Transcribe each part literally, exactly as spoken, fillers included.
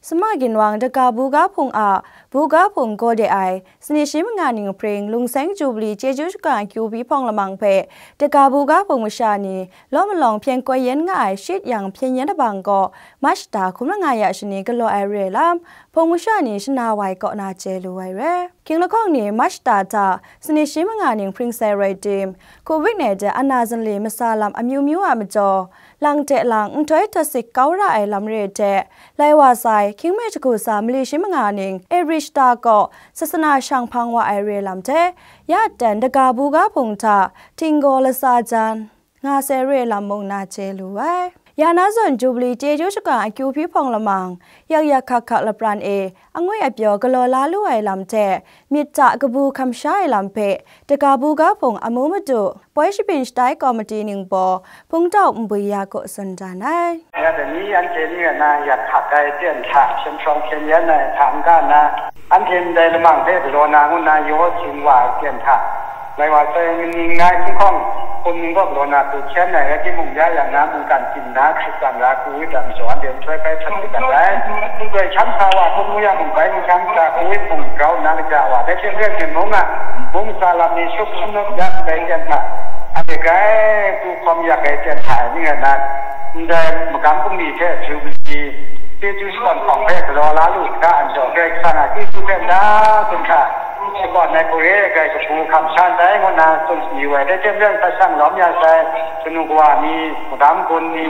Sema ginwang daga buga hpung a buga hpung gaw de ai sanit shi manga ning hpring lungseng jubili chyeju shakawn akyu hpawng lamang hpe daga buga hpung masha ni law malawng hpyen koi yen nga ai shit yang hpyen yen abang gaw Mach da hkum langa ya shani galaw ai re lam hpung masha ni shana wai kaw na chye lu ai re. Hkying lahkawng ni Mach da hta sanit shi manga ning hpring sai rai tim, Covid nineteen ana zanli masa lam amyu myu a majaw, lang hte lang nhtoi hta sik kau ra ai lam re hte, lai wa sai hkying me shagu sa mali shi manga ning Eri shata kaw sasana shang hpang wa ai re lam hte, ya dan daga buga hpung hta htinggaw lasa jan nga sai re lam mung na chye lu ai. Ya na zawn jubili chyeju shakawn akyu hpawng lamang yak yak hkak hkak lapran e angwi apyaw galaw la lu ai lam hte, myit hta kabu hkam sha ai lam hpe daga buga hpung amu madu poi shabyin shatai kawmati ningbaw hpungtau nbwi ya kaw tsun dan ai. Ya dai ni anhte ni na yak hkak ai ten hta shamshawng hpyen yan ai hta n-ga nna, anhte ndai lamang hpe galaw na ngu nna yaw sin wa ai ten hta, lai wa sai ning na hkying hkawng hkum ning gaw galaw na tu hkyen ai rai timung, ya yang na mungkan tim na Hkristan ra ku ai hta majaw anhte nhtoi bai htan yu dat ai. Ndai hkyan sa wa hkum ngu yang mung bai, hkyan sa ku ai mung grau nna kaja wa, dai hte maren hte mung a, mung sa lam ni shup shanut ya ndai ten hta, anhte grai tu hkawm yak ai ten hta ai ning rai nna, ndai magam bungli hte Jubili chyeju shakawn hpawng hpe galaw la lu saga, anhte Karai Kasang a chyeju hpe nta kun hta shakawn ai hku re ai, grai kabu hkam sha ndai ngu nna tsun shayu ai. Dai hte maren hpa shang lawm ya sai kanu kawa ni, magam gun ni,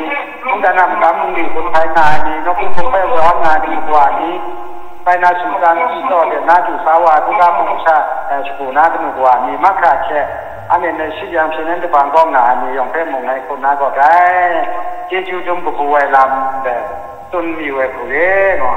mungdan a magam bungli gun hpai nga ai ni, nawku hpung hpe zawn nga ai kanu kawa ni, bai na sumsang tsawt de na du sa wa ai buga hpung sha, eh, shagu na kanu kawa ni, mahkra hte, anhte nai shi yang hpyen nan dabang kaw nga ai ni yawng hpe mung ngai hkum na gaw dai, chyeju dum kabu ai lam de tsun mayu ai hku re, nga.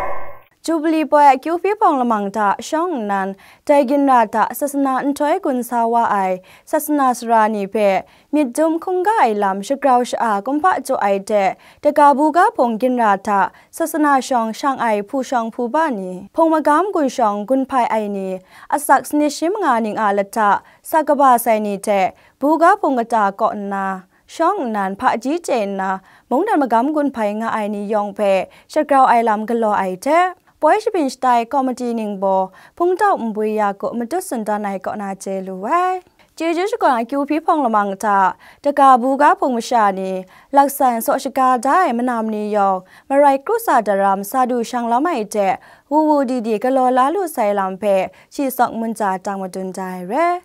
Jubili poi akyu hpawng lamang hta shawng nnan, dai ginra hta sasana nhtoi gun sa wa ai sasana sara ni hpe myit dum hkungga ai lam shagrau sha-a kumhpa jaw ai hte, daga buga hpung ginra hta sasana shawng shang ai hpu shawng hpu ba ni, hpung magam gun shawng gun hpai ai ni, asak sanit shi manga ning a lata sa kaba sai ni hte, buga hpung kata kaw nna, shawng nnan hpaji chye nna, mungdan magam gun hpai nga ai ni yawng hpe shagrau ai lam galaw ai hte, poi shabyin shatai kawmati ningbaw hpungtau nbwi ya kaw matut tsun dan ai kaw na chye lu ai. Chyeju shakawn akyu hpawng lamang hta daga buga hpung masha ni laksan saw shaga da ai manam ni yawng marai kru sa daram sa du shang lawm ai hte, wu wu di di galaw la lu sai lam hpe shi sawk munca tang madun da ai re.